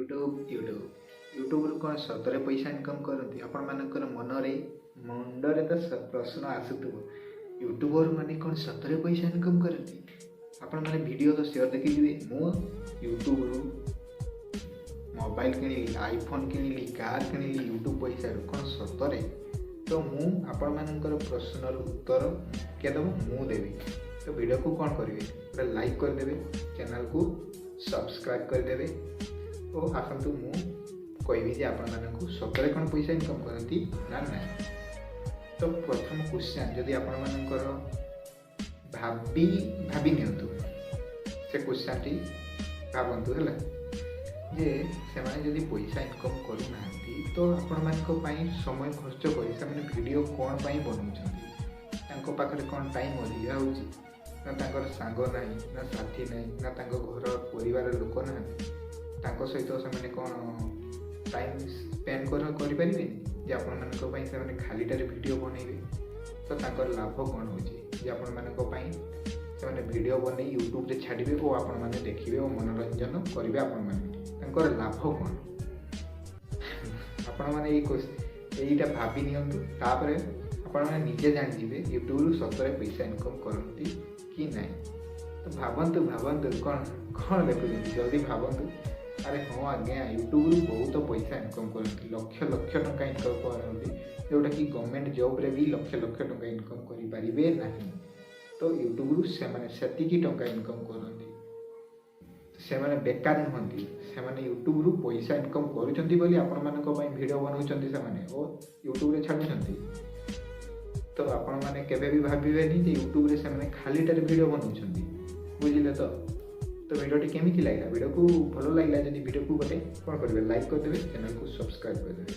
YouTube YouTube ୟୁଟ୍ୟୁବ୍ରୁ କ'ଣ ସତରେ ପଇସା ଇନକମ୍ କରନ୍ତି? ଆପଣମାନଙ୍କର ମନରେ ମୁଣ୍ଡରେ ତ ପ୍ରଶ୍ନ ଆସୁଥିବ, ୟୁଟ୍ୟୁବର୍ ମାନେ କ'ଣ ସତରେ ପଇସା ଇନକମ୍ କରନ୍ତି? ଆପଣମାନେ ଭିଡ଼ିଓ ତ ସିଓର ଦେଖିଥିବେ। ମୁଁ ୟୁଟ୍ୟୁବ୍ରୁ ମୋବାଇଲ୍ କିଣିଲି, ଆଇଫୋନ୍ କିଣିଲି, କାର୍ କିଣିଲି ୟୁଟ୍ୟୁବ୍ ପଇସାରୁ, କ'ଣ ସତରେ? ତ ମୁଁ ଆପଣମାନଙ୍କର ପ୍ରଶ୍ନର ଉତ୍ତର କିଏ ଦେବ? ମୁଁ ଦେବି। ତ ଭିଡ଼ିଓକୁ କ'ଣ କରିବେ? ଗୋଟେ ଲାଇକ୍ କରିଦେବେ, ଚ୍ୟାନେଲ୍କୁ ସବସ୍କ୍ରାଇବ୍ କରିଦେବେ ଓ ଆସନ୍ତୁ ମୁଁ କହିବି ଯେ ଆପଣମାନଙ୍କୁ ସତରେ କ'ଣ ପଇସା ଇନକମ୍ କରନ୍ତି ନା ନାହିଁ। ତ ପ୍ରଥମ କ୍ୱେଶ୍ଚନ୍ ଯଦି ଆପଣମାନଙ୍କର ଭାବି ଭାବି ନିଅନ୍ତୁ, ସେ କ୍ୱେଶ୍ଚନ୍ଟି ଭାବନ୍ତୁ ହେଲା ଯେ ସେମାନେ ଯଦି ପଇସା ଇନକମ୍ କରୁନାହାନ୍ତି, ତ ଆପଣମାନଙ୍କ ପାଇଁ ସମୟ ଖର୍ଚ୍ଚ କରି ସେମାନେ ଭିଡ଼ିଓ କ'ଣ ପାଇଁ ବନାଉଛନ୍ତି? ତାଙ୍କ ପାଖରେ କ'ଣ ଟାଇମ୍ ଅଧିକା ହେଉଛି? ନା ତାଙ୍କର ସାଙ୍ଗ ନାହିଁ, ନା ସାଥୀ ନାହିଁ, ନା ତାଙ୍କ ଘର ପରିବାର ଲୋକ ନାହାନ୍ତି? ତାଙ୍କ ସହିତ ସେମାନେ କ'ଣ ଟାଇମ୍ ସ୍ପେଣ୍ଡ କରିପାରିବେନି ଯେ ଆପଣମାନଙ୍କ ପାଇଁ ସେମାନେ ଖାଲିଟାରେ ଭିଡ଼ିଓ ବନେଇବେ? ତ ତାଙ୍କର ଲାଭ କ'ଣ ହେଉଛି ଯେ ଆପଣମାନଙ୍କ ପାଇଁ ସେମାନେ ଭିଡ଼ିଓ ବନେଇ ୟୁଟ୍ୟୁବରେ ଛାଡ଼ିବେ ଓ ଆପଣମାନେ ଦେଖିବେ ଓ ମନୋରଞ୍ଜନ କରିବେ ଆପଣମାନେ? ତାଙ୍କର ଲାଭ କ'ଣ? ଆପଣମାନେ ଏଇଟା ଭାବି ନିଅନ୍ତୁ, ତାପରେ ଆପଣମାନେ ନିଜେ ଜାଣିଯିବେ ୟୁଟ୍ୟୁବରୁ ସତରେ ପଇସା ଇନକମ୍ କରନ୍ତି କି ନାହିଁ। ତ ଭାବନ୍ତୁ, ଭାବନ୍ତୁ, କ'ଣ କ'ଣ ଦେଖୁଛନ୍ତି, ଜଲ୍ଦି ଭାବନ୍ତୁ। ଆରେ ହଁ ଆଜ୍ଞା, ୟୁଟ୍ୟୁବରୁ ବହୁତ ପଇସା ଇନକମ୍ କରନ୍ତି, ଲକ୍ଷ ଲକ୍ଷ ଟଙ୍କା ଇନକମ୍ କରନ୍ତି, ଯେଉଁଟାକି ଗଭର୍ଣ୍ଣମେଣ୍ଟ ଜବ୍ରେ ବି ଲକ୍ଷ ଲକ୍ଷ ଟଙ୍କା ଇନକମ୍ କରିପାରିବେ ନାହିଁ। ତ ୟୁଟ୍ୟୁବରୁ ସେମାନେ ସେତିକି ଟଙ୍କା ଇନକମ୍ କରନ୍ତି। ସେମାନେ ବେକାର ନୁହନ୍ତି, ସେମାନେ ୟୁଟ୍ୟୁବରୁ ପଇସା ଇନକମ୍ କରୁଛନ୍ତି ବୋଲି ଆପଣମାନଙ୍କ ପାଇଁ ଭିଡ଼ିଓ ବନାଉଛନ୍ତି ସେମାନେ ଓ ୟୁଟ୍ୟୁବରେ ଛାଡ଼ୁଛନ୍ତି। ତ ଆପଣମାନେ କେବେ ବି ଭାବିବେନି ଯେ ୟୁଟ୍ୟୁବରେ ସେମାନେ ଖାଲିଟାରେ ଭିଡ଼ିଓ ବନାଉଛନ୍ତି, ବୁଝିଲେ ତ? ତ ଭିଡ଼ିଓଟି କେମିତି ଲାଗିଲା? ଭିଡ଼ିଓକୁ ଭଲ ଲାଗିଲା ଯଦି ଭିଡ଼ିଓକୁ ଗୋଟେ କ'ଣ କରିବେ? ଲାଇକ୍ କରିଦେବେ, ଚ୍ୟାନେଲକୁ ସବସ୍କ୍ରାଇବ୍ କରିଦେବେ।